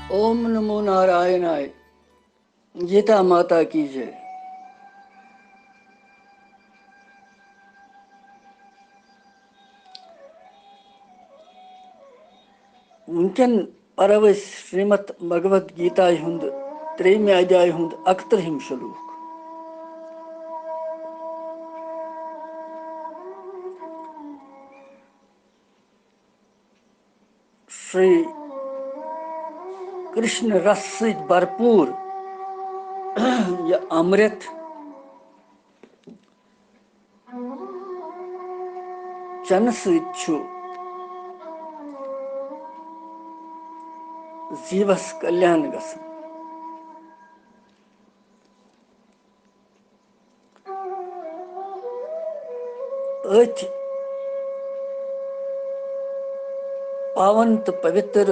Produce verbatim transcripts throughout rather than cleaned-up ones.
اوم نمو نارائنائے۔ گیتا ماتا کی J. وٕنکٮ۪ن پرو أسۍ شریمد بھگوت گیتایہِ ہُنٛد ترٛیٚیِمہِ ادیایہِ ہُنٛد اَکتٕرٛہِم شلوک۔ شری کرشن رس سۭتۍ بھرپور یہِ امرت چنہٕ سۭتۍ چھُ جیٖوس کلیان گژھان۔ أتھۍ پاون تہٕ پوتر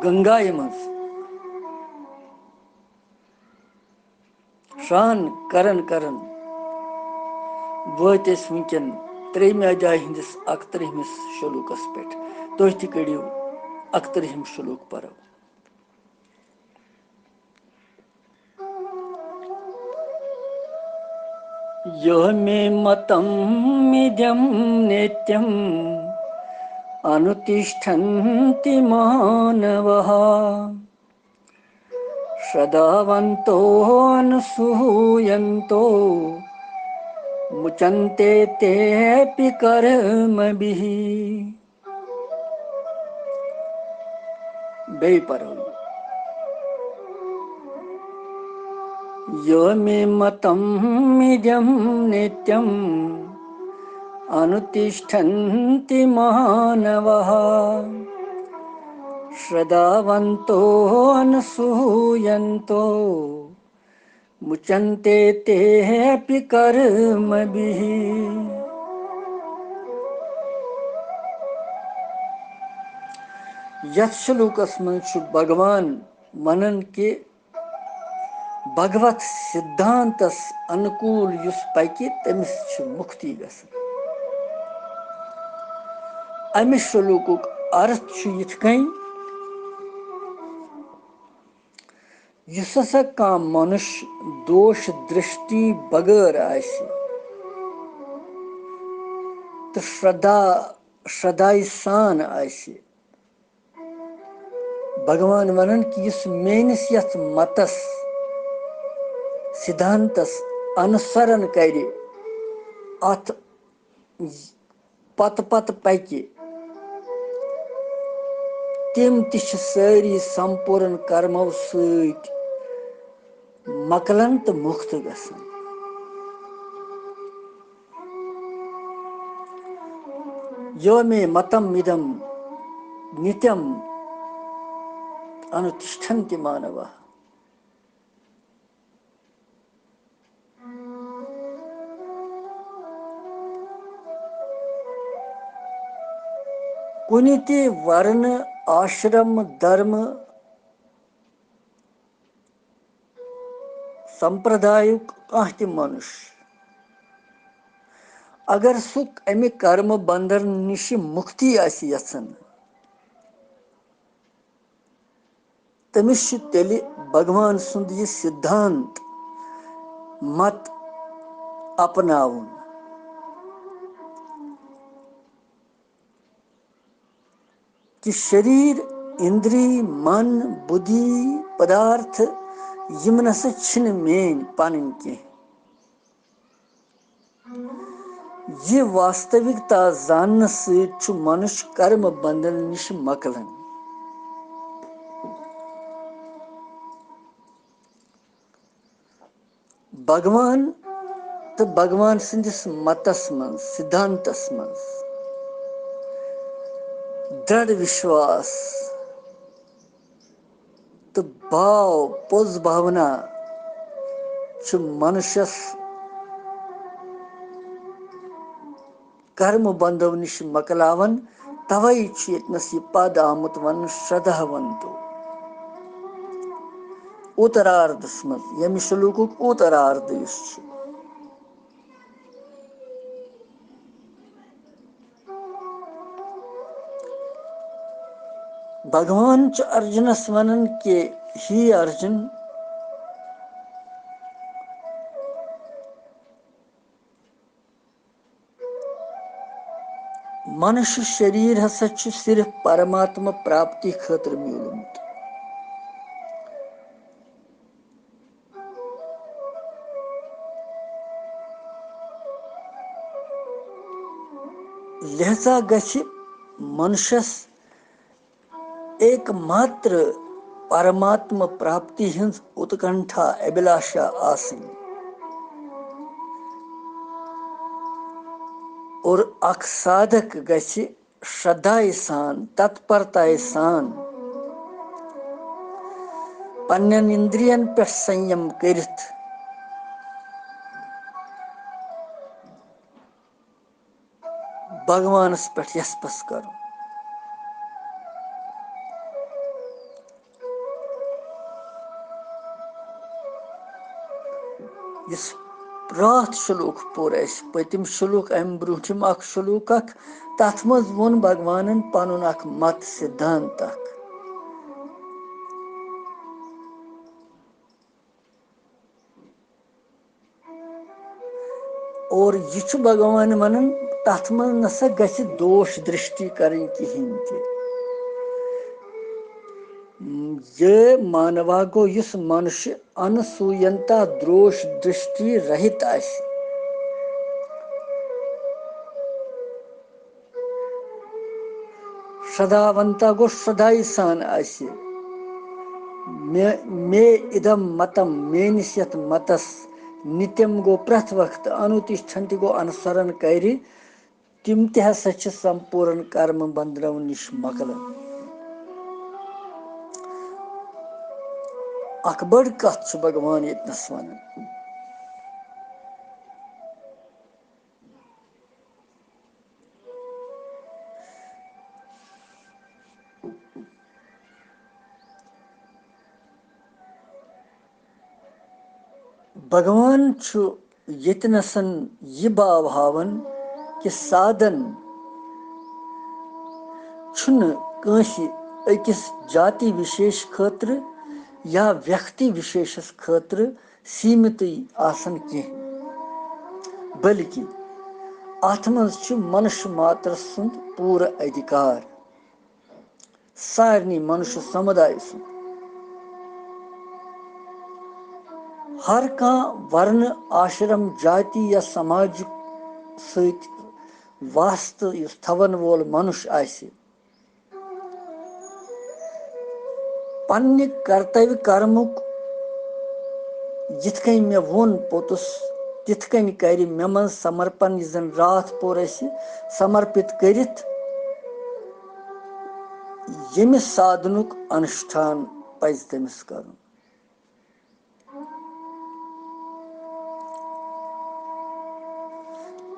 گنگایہِ منٛز سرٛان کران کران وٲتۍ أسۍ وٕنکٮ۪ن ترٛیٚیِمہِ ادیایہِ ہٕنٛدِس اَکتٕرٛہمِس شلوکس پٮ۪ٹھ۔ تُہۍ تہِ کٔرِو اَکتٕرٛہِم شلوک پرو۔ यो मे मतमिदं नित्यम् अनुतिष्ठन्ति मानवाः। श्रद्धावन्तो अनुसूयन्तो मुचन्ते तेऽपि कर्मभिः। بیٚیہِ پرو۔ यो मे मतमिदं नित्यम् अनुतिष्ठन्ति मानवाः। श्रद्धावन्तो अनुसूयन्तो मुचन्ते तेऽपि कर्मभिः। یتھ شلوکس منٛز چھُ بھگوان ونان کہِ بھگوت سدھانتس انوکول یُس پکہِ، تٔمِس چھِ مُکتی گژھان۔ امہِ شلوکُک ارتھ چھُ یِتھ کٔنۍ، یُس ہسا کانٛہہ منُش دوش درشٹی بغٲر آسہِ تہٕ شردا، شردایہِ سان آسہِ، بھگوان ونان کہِ یُس میٲنِس یتھ متس، سدھانتس انُسرن کرِ، اتھ پتہٕ پتہٕ پکہِ، تِم تہِ چھِ سٲری سمپوٗرن کرمو سۭتۍ مۄکلان تہٕ مُکت گژھان۔ यो मे मतमिदं नित्यम् अनुतिष्ठन्ति मानवाः। کُنہِ تہِ ورنہٕ، آشرم، دھرم، سمپردایُک کانٛہہ تہِ منُش، اگر سُہ امہِ کرمہٕ بندھن نِشہِ مُکتی آسہِ یژھان، تٔمِس چھُ تیٚلہِ بھگوان سُنٛد یہِ سدھانت مت اپناوُن کہِ شریر، اندری، من، بدھی، پدارتھ، یِم نسا چھِنہٕ میٲنۍ پنٕنۍ کینٛہہ۔ یہِ واستوِکتا زاننہٕ سۭتۍ چھُ منُش کرم بندھن نِش مۄکلان۔ بھگوان تہٕ بھگوان سٕنٛدِس متس منٛز، سدھانتس منٛز، درڑھ وشواس تہٕ باو، پوٚز بھاونا چھُ منُشس کرم بندو نِش مۄکلاوان۔ توے چھُ ییٚتنس یہِ پد آمُت وننہٕ، شردھا ونتو۔ اُتراردھس منٛز، ییٚمہِ شلوکُک اُتراردھ یُس چھُ، بھگوان چھُ ارجُنس ونان کہِ، ہے ارجُن، منُشہِ شریٖر ہسا چھُ صرف پرماتما پراپتی خٲطرٕ میوٗلمُت۔ لہذا گژھِ منُشس ایک ماتر پرماتما پراپتی ہٕنٛز اتکنٹھا، ابھلاشا آسٕنۍ۔ اور اکھ سادھک گژھِ شرٛدھایہِ سان، تتپرتایہِ سان پننٮ۪ن اِندرین پٮ۪ٹھ سنیم کٔرِتھ بھگوانس پٮ۪ٹھ یژھ پژھ کرُن۔ یُس پرٛاتھ شلوک پوٚر اَسہِ، پٔتِم شلوک، اَمہِ برٛونٛٹھِم اکھ شلوک اکھ، تتھ منٛز ووٚن بھگوانن پنُن اکھ مت سدھانت اکھ۔ اور یہِ چھُ بھگوان ونان، تتھ منٛز نسا گژھِ دوش درشٹی کرٕنۍ کِہینۍ تہِ۔ یہِ مانوا گوٚو، یُس منُشہِ انسوینتا، دوش درشٹی رہِت آسہِ۔ شرٛدھاونتا گوٚو شرٛدھایہِ سان آسہِ۔ مے، مے اِدم متم، میٲنِس یتھ متس، نِتیم گوٚو پرٛٮ۪تھ وقتہٕ، انُتِشٹھنتی گوٚو انُسرن کرِ، تِم تہِ ہسا چھِ سمپوٗرن کرم بندھنو نِش مۄکلان۔ اکھ بٔڑ کتھ چھُ بھگوان ییٚتنس ونان۔ بھگوان چھُ ییٚتہِ نَسَن یہِ باو ہاوان کہِ سادن چھُنہٕ کٲنٛسہِ أکِس جاتی وِشیش خٲطرٕ یا ویکتی وِشیشس خٲطرٕ سیٖمِتٕے آسان کینٛہہ، بلکہِ اَتھ منٛز چھُ منُش ماتر سُنٛد پوٗرٕ ادھیکار، سارنٕے منُش سمُدایہِ سُنٛد۔ ہر کانٛہہ ورنہٕ، آشرم، جاتی یا سماجُک سۭتۍ واسطہٕ یُس تھاون وول منُش آسہِ، پننہِ کرتویہ کرمُک یِتھ کٔنۍ مےٚ ووٚن پوٚتُس، تِتھ کٔنۍ کرِ مےٚ منٛز سمرپن، یہِ زن راتھ پوٚر اَسہِ، سمرپِت کٔرِتھ ییٚمہِ سادنُک انُشٹھان پزِ تٔمِس کرُن۔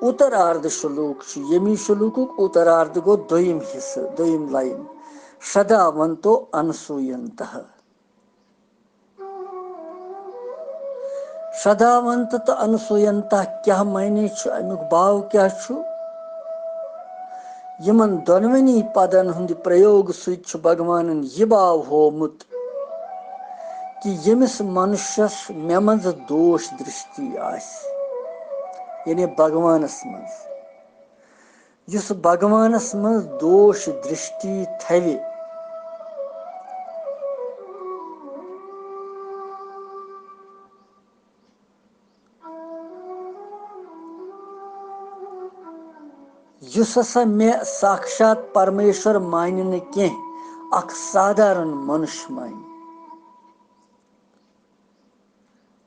اُترارد شلوک چھُ، ییٚمی شلوکُک اُترارد گوٚو دوٚیِم حصہٕ، دوٚیِم line۔ شرٛدھاونتو انسوینتہ۔ شرٛدھاونت تہٕ انسوینتہ کیٛاہ معنی چھُ، اَمیُک باو کیٛاہ چھُ؟ یِمن دۄنوٕنی پدن ہٕنٛدِ پرٛیوگ سۭتۍ چھُ بھگوانن یہِ باو ہوومُت کہِ ییٚمِس منُشس مےٚ منٛز دوش درشٹی آسہِ، یعنی بھگوانس منٛز، یُس بھگوانس منٛز دوش درشٹی تھاوِ، یُس ہسا مےٚ ساکشات پرمیشور مانہِ نہٕ کینٛہہ، اکھ سادھارن منُش مانہِ،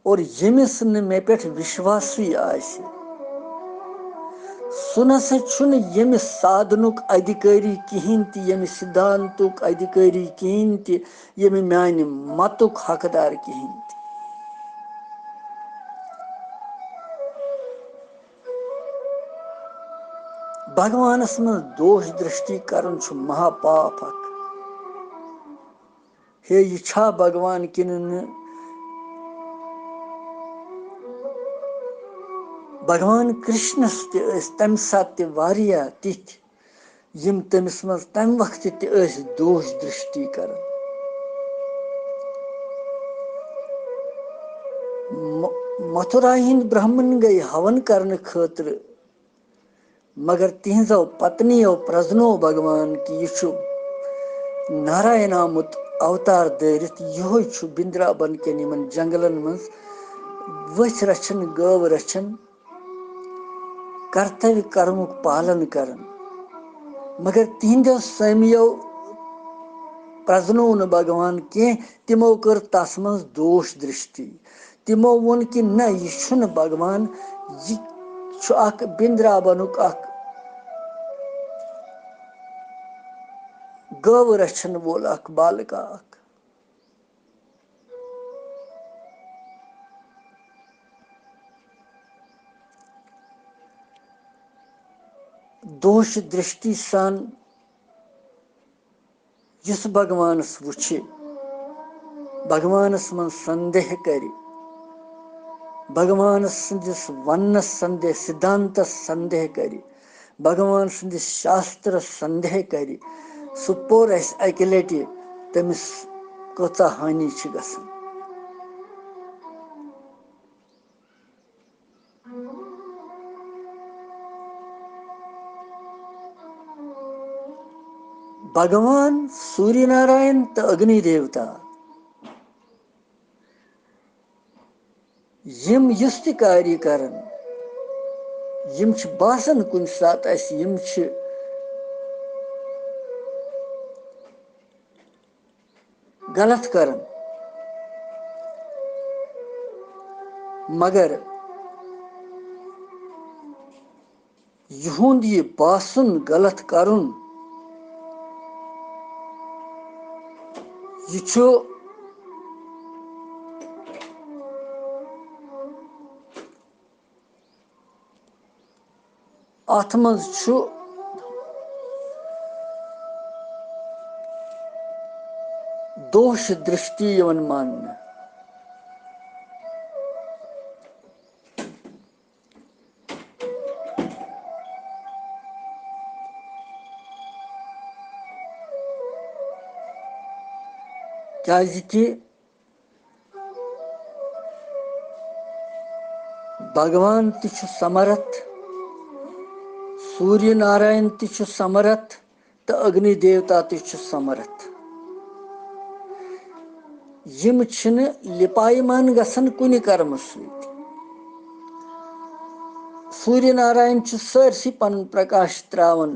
اور ییٚمِس نہٕ مےٚ پٮ۪ٹھ وشواسٕے آسہِ، سُہ نسا چھُنہٕ ییٚمہِ سادنُک ادھیکاری کِہینۍ تہِ، ییٚمہِ سدھانتُک ادھیکاری کِہینۍ تہِ، ییٚمہِ میانہِ متُک حقدار کِہینۍ تہِ۔ بھگوانس منٛز دوش درشٹی کرُن چھُ مہا پاپ اکھ۔ ہے، یہِ چھا بھگوان کِنہٕ نہٕ؟ بھگوان کرشنس تہِ ٲسۍ تمہِ ساتہٕ تہِ واریاہ تِتھۍ یِم تٔمِس منٛز تَمہِ وقتہٕ تہِ ٲسۍ دوش درشٹی کران۔ م-، متھرا ہٕنٛدۍ برہمن گٔے ہون کرنہٕ خٲطرٕ، مگر تِہنٛزو پتنیو پرزنوو بھگوان کہِ یہِ چھُ نارائن آمُت اوتار دٲرِتھ، یِہوے چھُ بندرابن کٮ۪ن یِمن جنگلن منٛز ؤژھۍ رچھان، گٲوٕ رچھان، کرتویہ کرمُک پالن کران۔ مگر تِہنٛدیو سٲمیو پرزنوو نہٕ بھگوان کینٛہہ، تِمو کٔر تس منٛز دوش درشٹی۔ تِمو ووٚن کہِ نہ، یہِ چھُنہٕ بھگوان، یہِ چھُ اکھ بندرابنُک اکھ گٲوٕ رچھن وول اکھ بالکا اکھ۔ دوش درشٹی سان یُس بھگوانس وٕچھِ، بھگوانس منٛز سندیہ کرِ، بھگوانس سٕنٛدِس وننس سندیہ، سدھانتس سندیہ کرِ، بھگوان سٕنٛدِس شاسترس سندیہ کرِ، سُہ پوٚر اَسہِ اکہِ لٹہِ، تٔمِس کۭژاہ ہٲنی چھِ گژھان۔ بھگوان سوریہ ناراین تہٕ اگنی دیوتا، یِم یُس تہِ کاریہ کرن، یِم چھِ باسان کُنہِ ساتہٕ اَسہِ، یِم چھِ غلط کران، مگر یِہُنٛد یہِ باسُن غلط کرُن، یہِ چھُ اتھ منٛز چھُ دوش درشٹی یِوان ماننہٕ۔ کیازِ کہِ بھگوان تہِ چھُ سمرتھ، سوریہ ناراین تہِ چھُ سمرتھ، تہٕ اگنی دیوتا تہِ چھُ سمرتھ۔ یِم چھِنہٕ لِپایمان گژھان کُنہِ کرمہٕ سۭتۍ۔ سوریہ ناراین چھُ سٲرسٕے پنُن پرکاش تراوان۔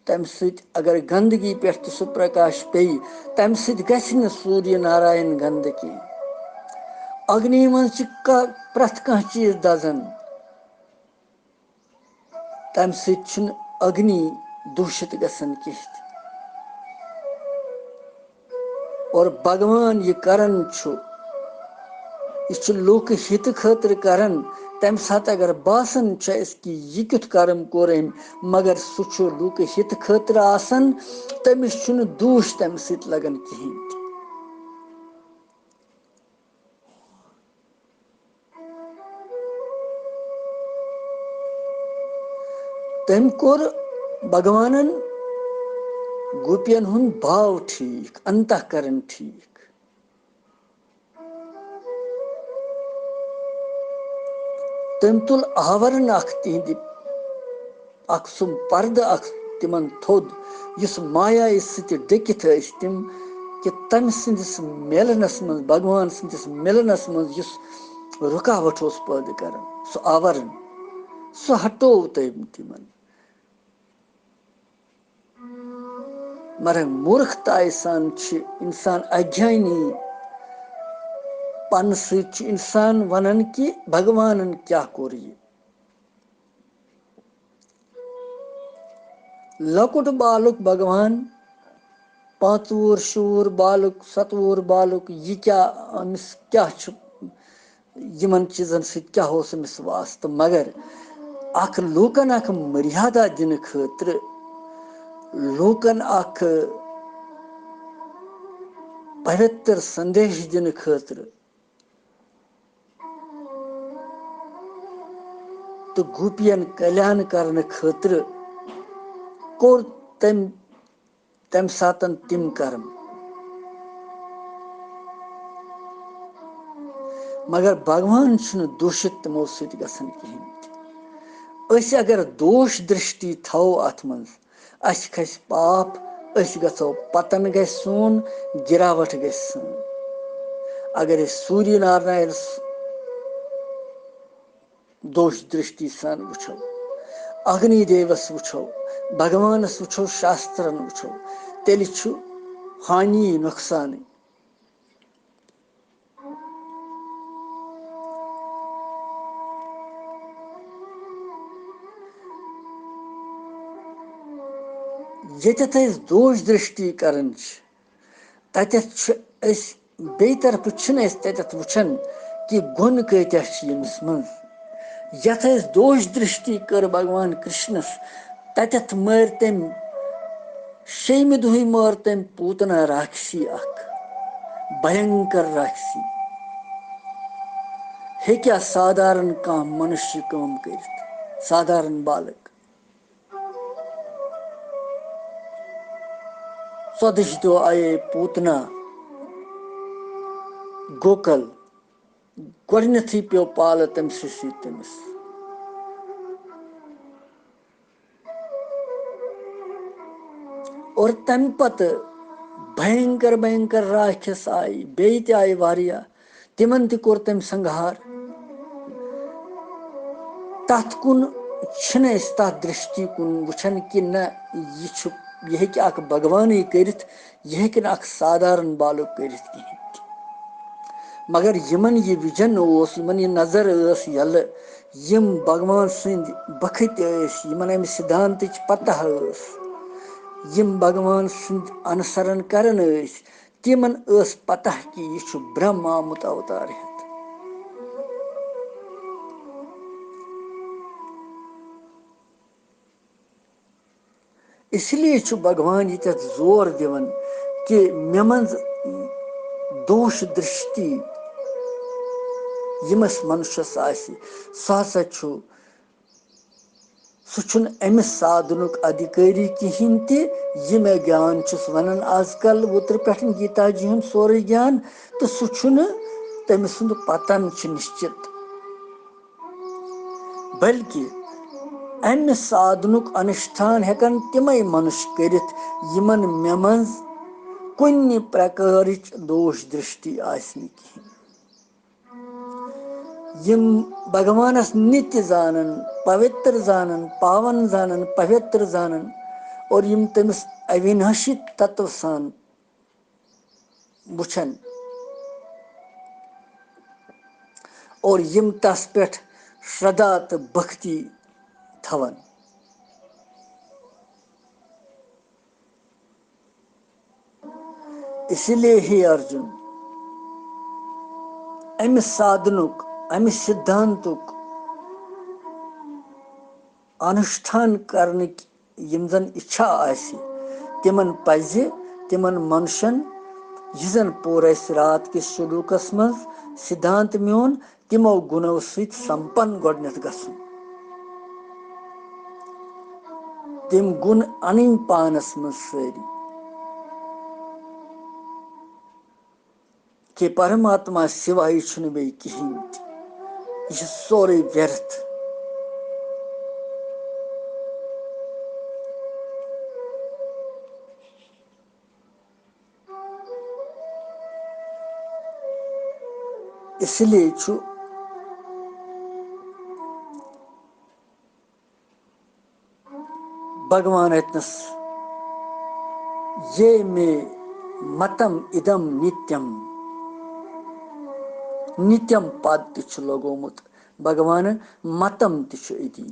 تَمہِ سۭتۍ اگر گندگی پٮ۪ٹھ تہِ سُہ پرکاش پیٚیہِ، تَمہِ سۭتۍ گژھِ نہٕ سوریہ ناراین گندگی۔ اگنی منٛز چھِ کا-، پرٛٮ۪تھ کانٛہہ چیٖز دَزان۔ تَمہِ سۭتۍ چھُنہٕ اگنی دوٗشِت گژھان کینٛہہ تہِ۔ اور بھگوان یہِ کران چھُ، یہِ چھُ لوٗکہٕ ہِتہٕ خٲطرٕ کران۔ تَمہِ ساتہٕ اگر باسان چھُ اَسہِ کہِ یہِ کیُتھ کرم کوٚر أمۍ، مگر سُہ چھُ لوٗکہٕ ہِتہٕ خٲطرٕ آسان، تٔمِس چھُنہٕ دوٗش تَمہِ سۭتۍ لگان کِہیٖنۍ تہِ۔ تٔمۍ کوٚر بھگوانن گوپین ہُنٛد باو ٹھیٖک، انتہ کرن ٹھیٖک۔ تٔمۍ تُل آورن اکھ تِہنٛدِ، اکھ سُہ پردٕ اکھ تِمن تھوٚد، یُس مایایہِ سۭتۍ ڈٔکِتھ ٲسۍ تِم، کہِ تٔمۍ سٕنٛدِس مِلنس منٛز، بھگوان سٕنٛدِس مِلنس منٛز یُس رُکاوٹ اوس پٲدٕ کران، سُہ آورن، سُہ ہٹوو تٔمۍ تِمن۔ مگر مورکھتایہِ سان چھِ انسان اگیانی پنہٕ سۭتۍ چھُ انسان ونان کہِ بھگوانن کیٛاہ کوٚر یہِ۔ لۄکُٹ بالُک بھگوان، پانٛژھ وُہُر، شُہ وُہُر بالُک، ستہٕ وُہُر بالُک، یہِ کیٛاہ، أمِس کیٛاہ چھُ، یِمن چیٖزن سۭتۍ کیٛاہ اوس أمِس واسطہٕ؟ مگر اکھ لوٗکن اکھ مریادا دِنہٕ خٲطرٕ، لوٗکن اکھ پویتر سندیش دِنہٕ خٲطرٕ، تہٕ گوپین کلیان کرنہٕ خٲطرٕ کوٚر تٔمۍ تَمہِ ساتَن تِم کرم۔ مگر بھگوان چھُنہٕ دوٗشِت تِمو سۭتۍ گژھان کِہیٖنۍ تہِ۔ أسۍ اگر دوش درشٹی تھاوو اَتھ منٛز، اَسہِ کھسہِ پاپ، أسۍ گژھو پتن، گژھِ سون، گراوٹ گژھِ سٲنۍ۔ اگر أسۍ سوریہ نارائنس دوش درشٹی سان وٕچھو، اگنی دیوس وٕچھو، بھگوانس وٕچھو، شاسترن وٕچھو، تیٚلہِ چھُ ہانی، نۄقصانٕے۔ ییٚتٮ۪تھ أسۍ دوش درشٹی کران چھِ، تَتٮ۪تھ چھِ أسۍ بیٚیہِ طرفہٕ، چھِنہٕ أسۍ تَتٮ۪تھ وٕچھان کہِ گُن کۭتیٛاہ چھِ ییٚمِس منٛز۔ یَتھ أسۍ دوش درشٹی کٔر بھگوان کرشنس، تَتٮ۪تھ مٲرۍ تٔمۍ، شیٚیمہِ دۄہٕے مٲر تٔمۍ پوٗتنا راکشسی اکھ، بھینکر راکشسی۔ ہیٚکیٛاہ سادارن کانٛہہ منُش یہِ کٲم کٔرِتھ؟ سادارن بالک۔ ژۄدٕچ دۄہ آیے پوٗتنا گوکل۔ گۄڈٕنیتھٕے پیوٚو پالہٕ تٔمۍ سٕے سۭتۍ تٔمِس۔ اور تَمہِ پتہٕ بھینکر بھینکر راکھس آیہِ، بیٚیہِ تہِ آیہِ واریاہ، تِمن تہِ کوٚر تٔمۍ سنگہار۔ تَتھ کُن چھِنہٕ أسۍ، تَتھ درشٹی کُن وٕچھان کہِ نہ، یہِ چھُ، یہِ ہیٚکہِ اکھ بھگوانٕے کٔرِتھ، یہِ ہیٚکہِ نہٕ اکھ سادارن بالُک کٔرِتھ کِہیٖنۍ تہِ۔ مگر یِمن یہِ وِجن اوس، یِمن یہِ نظر ٲس یَلہٕ، یِم بھگوان سٕنٛدۍ بخت ٲسۍ، یِمن اَمہِ سِدھانتٕچ پتہ ٲس، یِم بھگوان سٕنٛدۍ انُسرن کرن ٲسۍ، تِمن ٲس پتہ کہِ یہِ چھُ برٛہما آمُت اوتار ہٮ۪تھ۔ اس لیے چھُ بھگوان ییٚتٮ۪تھ زور دِوان کہِ مےٚ منٛز دوش درشٹی ییٚمِس منُشس آسہِ، سُہ ہسا چھُ، سُہ چھُنہٕ أمِس سادھنُک ادھیکاری کِہیٖنۍ تہِ۔ یہِ مےٚ گیان چھُس ونان از کل اوترٕ پٮ۪ٹھ گیتا جی ہُنٛد سورُے گیان، تہٕ سُہ چھُنہٕ، تٔمۍ سُنٛد پتن چھُ نِشچِت۔ بلکہِ امہِ سادھنُک انُشٹھان ہٮ۪کن تِمے منُش کٔرِتھ، یِمن مےٚ منٛز کُنہِ پرکارٕچ دوش درشٹی آسہِ نہٕ کِہیٖنۍ۔ یِم بھگوانس نِتہِ زانن، پوتر زانن، پاون زانن، پوتر زانن، اور یِم تٔمِس اوِناشی تتو سان وٕچھن اور یِم تس پٮ۪ٹھ شردا تہٕ بھکتی تھاون۔ اسی لیے ہے ارجُن، امہِ سادھنُک، امہِ سِدھانتُک انُشٹھان کرنٕکۍ یِم زن اِچھا آسہِ، تِمن پزِ تِمن منشن، یہِ زن پوٗرٕ اَسہِ راتھ کِس شلوکس منٛز سِدھانت میون، تِمو گُنو سۭتۍ سمپن گۄڈٕنٮ۪تھ گژھُن۔ تِم گُن انٕنۍ پانس منٛز سٲری۔ کہِ پرماتما سوائے چھُنہٕ بیٚیہِ کِہیٖنۍ تہِ۔ یہِ چھُ سورُے ویرتھ۔ اس لیے چھُ بھگوان اتنس، یہ مے متم ادم نتیم، نتیم پد تہِ چھُ لگومُت بھگوانن، متم تہِ چھُ أتی۔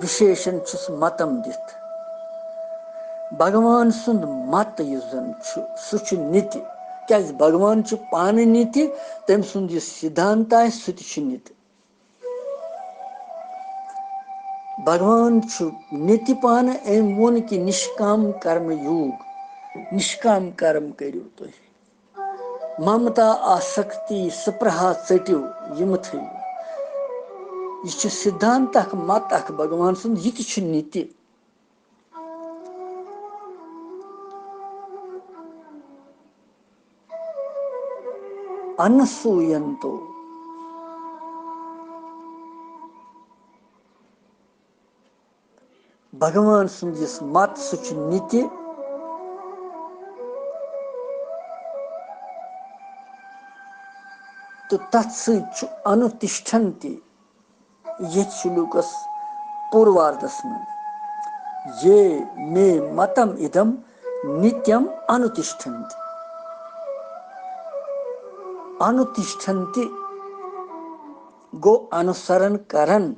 وِشیشن چھُس متم دِتھ۔ بھگوان سُنٛد مت یُس زن چھُ، سُہ چھُ نِتہِ۔ کیازِ؟ بھگوان چھُ پانہٕ نِتہِ، تٔمۍ سُنٛد یُس سِدھانت آسہِ، سُہ تہِ چھُ نِتہِ۔ بھگوان چھُ نِتہِ پانہٕ، أمۍ ووٚن کہِ نشکام کرم یوگ، نشکام کرم کٔرِو تُہۍ۔ ممتا آسکتی سپرہا ژٔٹِو، یِم تھٲیِو۔ یہِ چھُ سِدھانت اکھ، مت اکھ بھگوان سُنٛد، یہِ تہِ چھُ نِتہِ۔ انسوینتو۔ بھگوان سُنٛد یُس مت، سُہ چھُ نِتہِ، تہٕ تَتھ سۭتۍ چھُ انُتِشٹھن تہِ۔ ییٚتہِ چھُ لوٗکس پوٗرواردس منٛز، "یہ مے متم ادم نتیم انُتِشٹھن تہِ۔" انُتِشٹھن تہِ گوٚو انُسرن کرن۔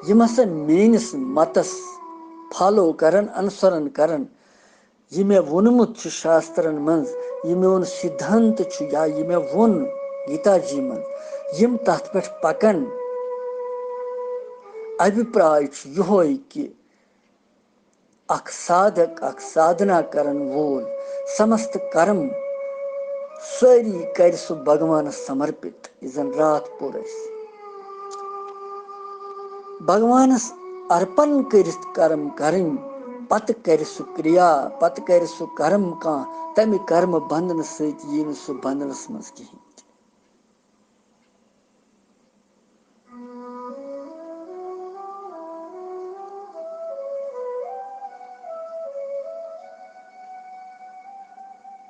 یِم ہسا میٲنِس متس فالو کرن، انُسرن کرن، یہِ مےٚ ووٚنمُت چھُ شاسترن منٛز، یہِ میون سدھانت چھُ یا یہِ مےٚ ووٚن گیتا جی منٛز، یِم تتھ پٮ۪ٹھ پکن، ابھیپراے چھُ یِہوے کہِ اکھ سادھک، اکھ سادھنا کرن وول سمست کرم سٲری کرِ سُہ بھگوانس سمرپت، یُس زن راتھ پوٚر اَسہِ۔ بھگوانس ارپن کٔرِتھ کرم کرٕنۍ، پتہٕ کرِ سُہ کریا، پتہٕ کرِ سُہ کرم کانٛہہ، تمہِ کرمہٕ بندنہٕ سۭتۍ یی نہٕ سُہ بندنس منٛز کِہینۍ تہِ۔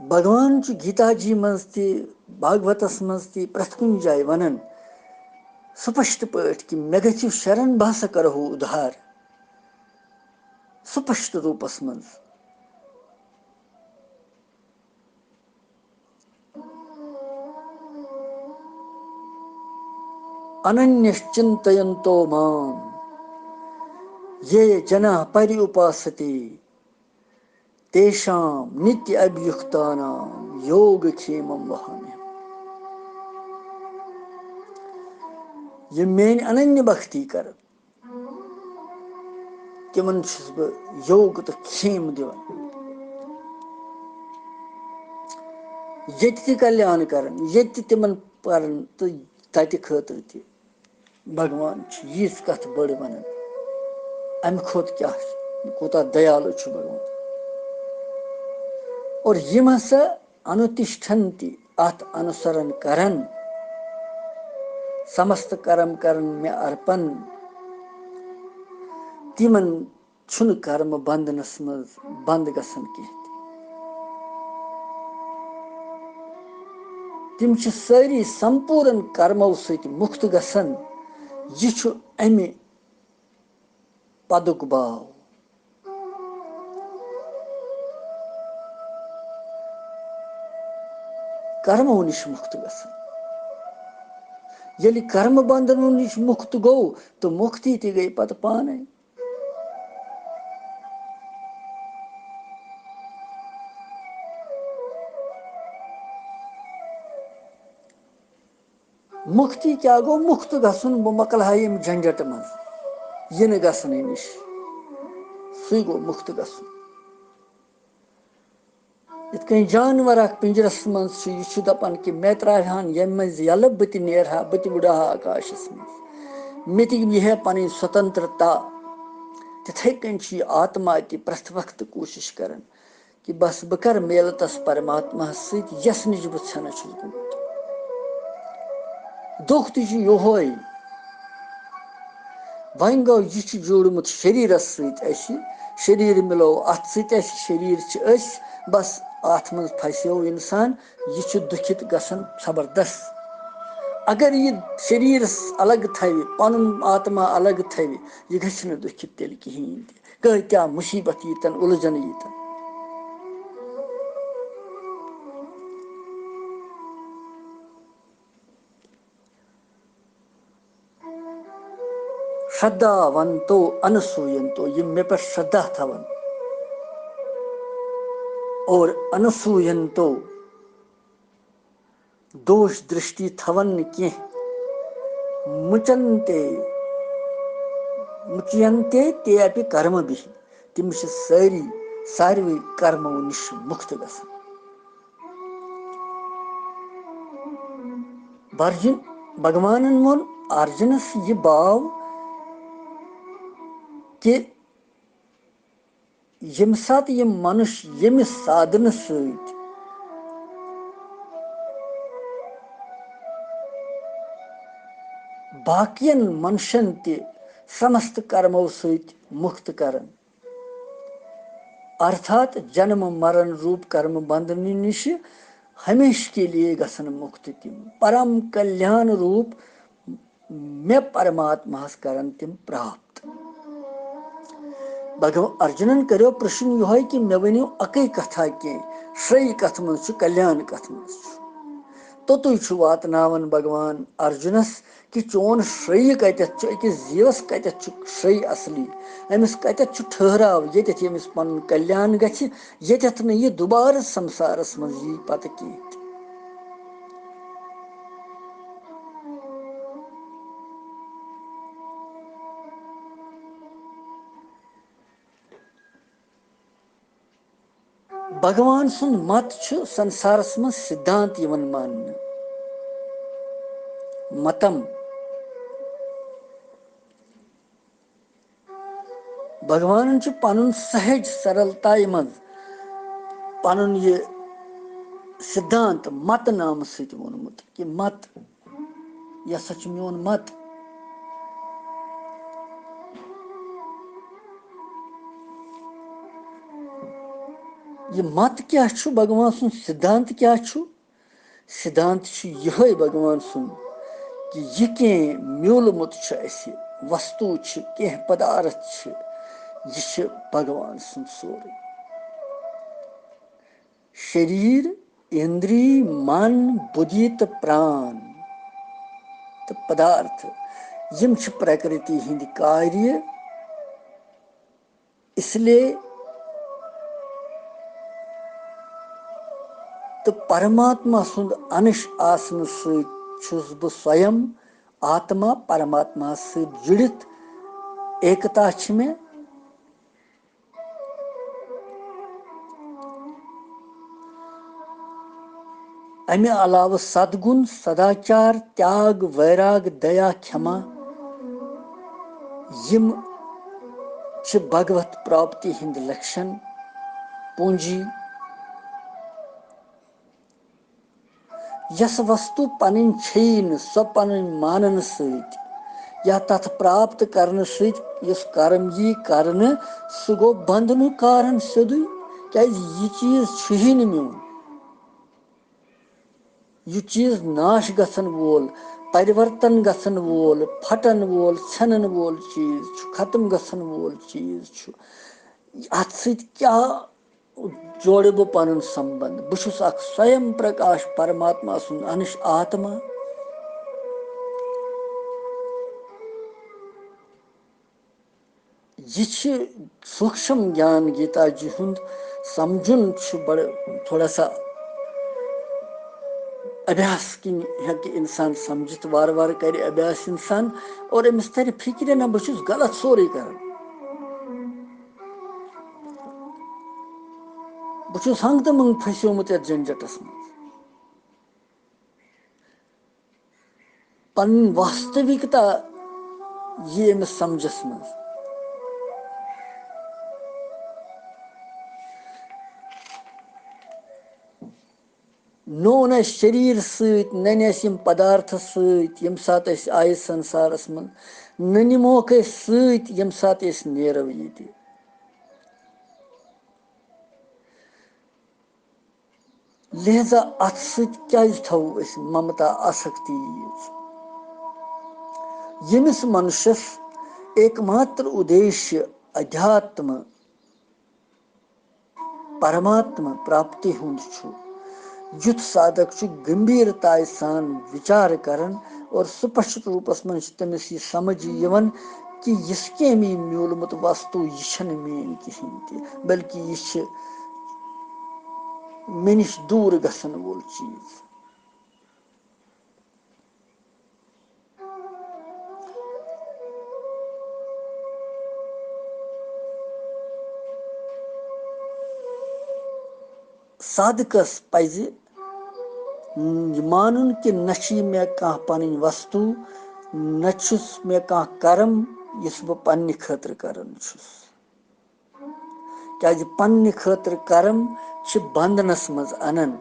بھگوان چھُ گیتا جی منٛز تہِ، بھاگوتس منٛز تہِ، پرٛٮ۪تھ کُنہِ جایہِ ونان سپشٹ پٲٹھۍ کہِ مےٚ گژھِو شرن، بہٕ ہسا کرہو اُدھار۔ سپشٹ روٗپس منٛز۔ اننیشچنتینتو مام یہ جناہ پری اپاستے تیشام نتیہ ابھیوکتانام یوگ کھیمم وہامیہم۔ یِم میٲنۍ اننیہ بھکتی کرن، تِمن چھُس بہٕ یوگ تہٕ کھیم دِوان۔ ییٚتہِ تہِ کلیان کرن، ییٚتہِ تہِ تِمن پرن تہٕ تتہِ خٲطرٕ تہِ۔ بھگوان چھُ ییٖژ کتھ بٔڑ ونان، امہِ کھۄتہٕ کیٛاہ چھُ؟ کوٗتاہ دیالو چھُ بھگوان۔ اور یِم ہسا انُتِشٹھنتی، اتھ انُسرن کرن، سمست کرم کرن مےٚ ارپن، تِمن چھُنہٕ کرمہٕ بندنس منٛز بند گژھان کینٛہہ تہِ۔ تِم چھِ سٲری سمپوٗرن کرمو سۭتۍ مُکت گژھان۔ یہِ چھُ امہِ پدُک باو۔ کرمو نِش مُکت گژھُن۔ ییٚلہِ کرمہٕ بندنو نِش مُکت گوٚو، تہٕ مُکتی تہِ گٔے پتہٕ پانے۔ مُکتی کیٛاہ گوٚو؟ مُکت گژھُن، بہٕ مۄکلہٕ ہا ییٚمہِ جھنجھٹہٕ منٛز، یِنہٕ گژھنہٕ نِش۔ سُے گوٚو مُکت گژھُن۔ یِتھ کٔنۍ جانور اکھ پِنجرس منٛز چھُ، یہِ چھُ دپان کہِ مےٚ ترٛاوِ ہن ییٚمہِ منٛز یَلہٕ، بہٕ تہِ نیرٕ ہا، بہٕ تہِ وُڈٕ ہا آکاشس منٛز، مےٚ تہِ یی ہے پنٕنۍ سوتنترتا۔ تِتھے کٔنۍ چھُ یہِ آتما تہِ پرٛٮ۪تھ وقتہٕ کوٗشش کران کہِ بس بہٕ کرٕ میلہٕ تس پرماتماہس سۭتۍ، یس نِش بہٕ ژھٮ۪نہٕ چھُس گوٚمُت۔ دُکھ تہِ چھُ یِہوے۔ وۄنۍ گوٚو، یہِ چھُ جوٗڑمُت شریٖرس سۭتۍ اَسہِ، شریٖر مِلوو اَتھ سۭتۍ اَسہِ، شریٖر چھِ أسۍ، بس اَتھ منٛز پھسیو اِنسان، یہِ چھُ دُکھِت گژھان زبردست۔ اگر یہِ شریٖرس الگ تھاوِ، پنُن آتما الگ تھاوِ، یہِ گژھِ نہٕ دُکھِت تیٚلہِ کِہیٖنۍ تہِ۔ کۭتیٛاہ مُصیٖبت ییٖتن، اُلجھن ییٖتن۔ شردا ونتو انسوینتو، یِم مےٚ پٮ۪ٹھ شردا تھاون، اور انسوینتو، دوش درشٹی تھاون نہٕ کینٛہہ، مُچنتے، مُچینتے تے اپی کرم بِہی، تِم چھِ سٲری ساروٕے کرمو نِش مُکت گژھان۔ برجن، بھگوانن ووٚن ارجُنس یہِ باو کہِ ییٚمہِ ساتہٕ یِم منُش ییٚمہِ سادنہٕ سۭتۍ باقین منشن تہِ سمست کرمو سۭتۍ مُکت کرن، ارتھات جنم مرن روٗپ کرم بندنہٕ نِشہِ ہمیشہٕ کے لیے گژھن مُکت تِم۔ پرم کلیان روٗپ مےٚ پرماتماہس کرن تِم پراپت۔ بھگو-، ارجُنن کریو پرشن یِہوے کہِ مےٚ ؤنِو اکٕے کتھا کینٛہہ، شرٛے کتھ منٛز چھُ، کلیان کتھ منٛز چھُ؟ توٚتُے چھُ واتناوان بھگوان ارجُنس کہِ چون شرٛے کتٮ۪تھ چھُ، أکِس جیٖوس کتٮ۪تھ چھُ شرٛے اصلی، أمِس کتٮ۪تھ چھُ ٹھہراو، ییٚتٮ۪تھ ییٚمِس پنُن کلیان گژھِ، ییٚتٮ۪تھ نہٕ یہِ دُبارٕ سمسارس منٛز یی پتہٕ کینٛہہ تہِ۔ بھگوان سُنٛد مت چھُ سنسارس منٛز سدھانت یِوان ماننہٕ۔ متم۔ بھگوانن چھُ پنُن سہج سرلتایہِ منٛز پنُن یہِ سدھانت مت نامہٕ سۭتۍ ووٚنمُت کہِ مت، یہِ ہسا چھُ میون مت۔ یہِ مت کیٛاہ چھُ؟ بھگوان سُنٛد سدھانت کیٛاہ چھُ؟ سدھانت چھُ یِہوٚے بھگوان سُنٛد کہِ یہِ کینٛہہ میوٗلمُت چھُ اَسہِ، وستو چھِ، کینٛہہ پدارتھ چھِ، یہِ چھُ بھگوان سُنٛد سورُے۔ شریٖر، اِندری، من، بُدھی تہٕ پران تہٕ پدارتھ، یِم چھِ پرکرتی ہٕنٛدۍ کارِ۔ اس لیے تہٕ پرماتما سُنٛد انش آسنہٕ سۭتۍ چھُس بہٕ سویم آتما، پرماتماہس سۭتۍ جُڑِتھ ایکتا چھِ مےٚ۔ امہِ علاوٕ ستگُن، سداچار، تیاگ، ویراگ، دیا، کھما، یِم چھِ بھگوت پراپتی ہٕنٛدۍ لکشن، پونجی۔ یۄس وستو پنٕنۍ چھیی نہٕ، سۄ پنٕنۍ ماننہٕ سۭتۍ یا تتھ پراپت کرنہٕ سۭتۍ یُس کرم یی کرنہٕ، سُہ گوٚو بندنُک کارن سیوٚدُے، کیازِ یہِ چیٖز چھُ ہی نہٕ میون۔ یہِ چیٖز ناش گژھن وول، پرورتن گژھن وول، پھٹن وول، ژھٮ۪نن وول چیٖز چھُ، ختم گژھن وول چیٖز چھُ۔ اتھ سۭتۍ کیٛاہ جوڑٕ بہٕ پنُن سمبند؟ بہٕ چھُس اکھ سویم پرکاش پرماتما سُنٛد انش آتما۔ یہِ چھِ سوٗکشم گیان گیتا جی ہُنٛد سمجھُن چھُ بڑٕ تھوڑا سا ابیاس کِنۍ ہیٚکہِ انسان سمجھِتھ، وارٕ وارٕ کرِ ابیاس انسان اور أمِس ترِ فکرِ نہ بہٕ چھُس غلط سورُے کران، بہٕ چھُس ہنٛگ تہٕ منٛگ پھسیومُت یتھ جھنجھٹس منٛز۔ پنٕنۍ واستوِکتا یی أمِس سمجھس منٛز۔ نوٚو نہٕ اَسہِ شریٖر سۭتۍ، نہ نہٕ اَسہِ یِم پدارتھ سۭتۍ، ییٚمہِ ساتہٕ أسۍ آیہِ سنسارس منٛز، نہ نِموکھ أسۍ سۭتۍ، ییٚمہِ ساتہٕ أسۍ نیرو ییٚتہِ۔ لہذا اتھ سۭتۍ کیازِ تھاوو أسۍ ممتا آسکتی ییٖژ؟ ییٚمِس منشس ایک ماتر ادیشیہ ادھیاتم پرماتما پراپتی ہُنٛد چھُ، یُتھ سادھک چھُ گمبھیرتایہِ سان وِچار کران اور سپشٹ روٗپس منٛز چھُ تٔمِس یہِ سمجھ یِوان کہِ یُس کینٛہہ مےٚ میوٗلمُت وستو، یہِ چھَنہٕ میٲنۍ کِہیٖنۍ تہِ، بلکہِ یہِ چھِ مےٚ نِش دوٗر گژھن وول چیٖز۔ سادھکس پزِ یہِ مانُن کہِ نہ چھِ یہِ مےٚ کانٛہہ پنٕنۍ وستو، نہ چھُس مےٚ کانٛہہ کرم یُس بہٕ پننہِ خٲطرٕ کران چھُس۔ کیازِ پننہِ خٲطرٕ کرم چھِ بندنس منٛز انان۔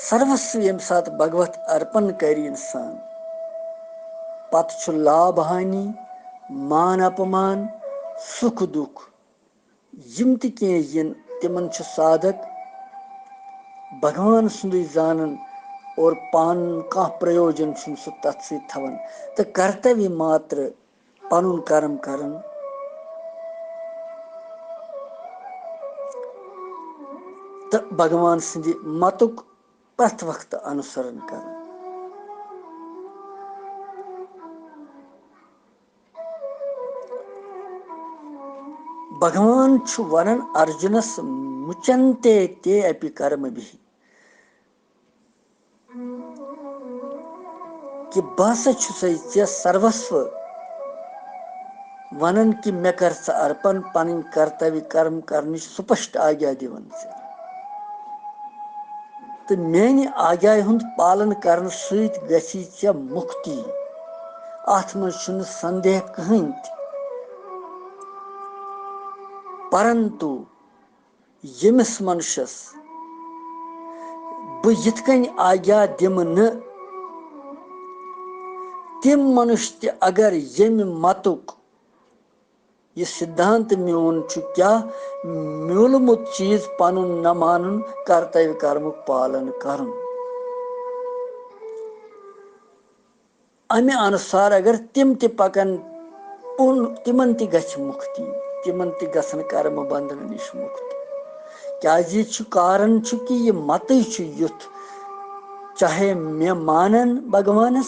سروسو ییٚمہِ ساتہٕ بھگوت ارپن کرِ انسان، پتہٕ چھُ لابھ ہانی، مان اپمان، سُکھ دُکھ، یِم تہِ کینٛہہ یِن، تِمن چھُ سادھک بھگوان سُنٛدُے زانان اور پانہٕ کانٛہہ پرٛیوجن چھُنہٕ سُہ تتھ سۭتۍ تھاوان۔ تہٕ کرتویہ ماتر پنُن کرم کرُن تہٕ بھگوان سٕنٛدِ متُک پرٛٮ۪تھ وقتہٕ انُسرن کرُن۔ بھگوان چھُ ونان ارجُنس، مُچنتے تے اپی کرمبھی۔ کہِ بہٕ ہسا چھُسے ژےٚ سروسو ونان کہِ مےٚ کر ژٕ ارپن، پنٕنۍ کرتویہ کرم کرنٕچ سپشٹ آگیا دِوان ژےٚ۔ تہٕ میانہِ آگیاہہِ ہُنٛد پالن کرنہٕ سۭتۍ گژھی ژےٚ مُکتی۔ اتھ منٛز چھُنہٕ سندیہ کٕہٕنۍ تہِ۔ پرنتو ییٚمِس منشس بہٕ یِتھ کٔنۍ آگیا دِمہٕ نہٕ، تِم منُش تہِ اگر ییٚمہِ متُک یہِ سِدھانت میون چھُ کیٛاہ میوٗلمُت چیٖز پنُن نہ مانُن، کرتویہ کرمُک پالن کرُن۔ امہِ انُسار اگر تِم تہِ پکن، پُن-، تِمن تہِ گژھِ مُکتی، تِمن تہِ گژھن کرمہٕ بندھن نِش مُکتی۔ کیازِ یہِ چھُ کارن چھُ کہِ یہِ متٕے چھُ یُتھ، چاہے مےٚ مانن بھگوانس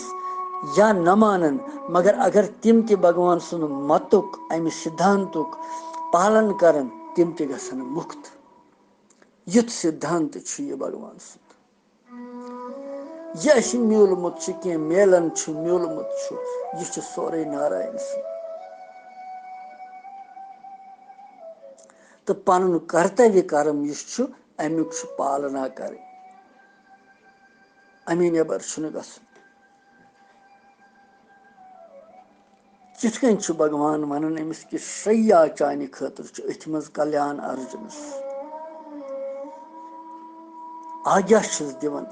یا نہ مانن، مگر اگر تِم تہِ بھگوان سُنٛد متُک، امہِ سِدھانتُک پالن کرن، تِم تہِ گژھن مُکت۔ یُتھ سِدھانت چھُ یہِ بھگوان سُنٛد۔ یہِ اَسہِ میوٗلمُت چھُ، کینٛہہ میلان چھُ، میوٗلمُت چھُ، یہِ چھُ سورُے ناراین سُنٛد۔ تہٕ پنُن کرتویہ کرم یُس چھُ، اَمیُک چھُ پالنا کرٕنۍ۔ اَمہِ نٮ۪بر چھُنہٕ گژھُن۔ کِتھ کٔنۍ چھُ بھگوان وَنان أمِس کہِ شرٛیا چانہِ خٲطرٕ چھُ أتھۍ منٛز کلیان ارجُنس۔ آگیا چھُس دِوان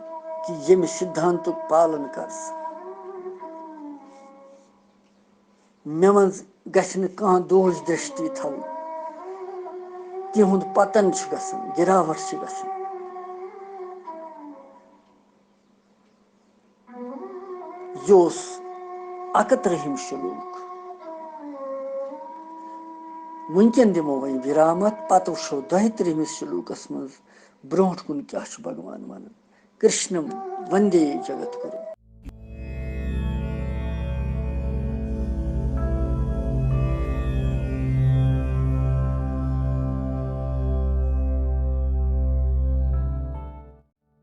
کہِ ییٚمہِ سِدھانتُک پالن کر ژٕ۔ مےٚ منٛز گژھِ نہٕ کانٛہہ دوش درشتی تھاوُن۔ تِہُنٛد پتن چھُ گژھان، گراوٹ چھِ گژھان۔ یہِ اوس اَکترٕہِم شلوک۔ وٕنکٮ۪ن دِمو وۄنۍ وِرام اَتھ، پتہٕ وٕچھو دۄیہِ ترٕٛہمِس شلوکس منٛز برونٛٹھ کُن کیٛاہ چھُ بھگوان وَنان۔ کرشنم وندے جگت گُروم۔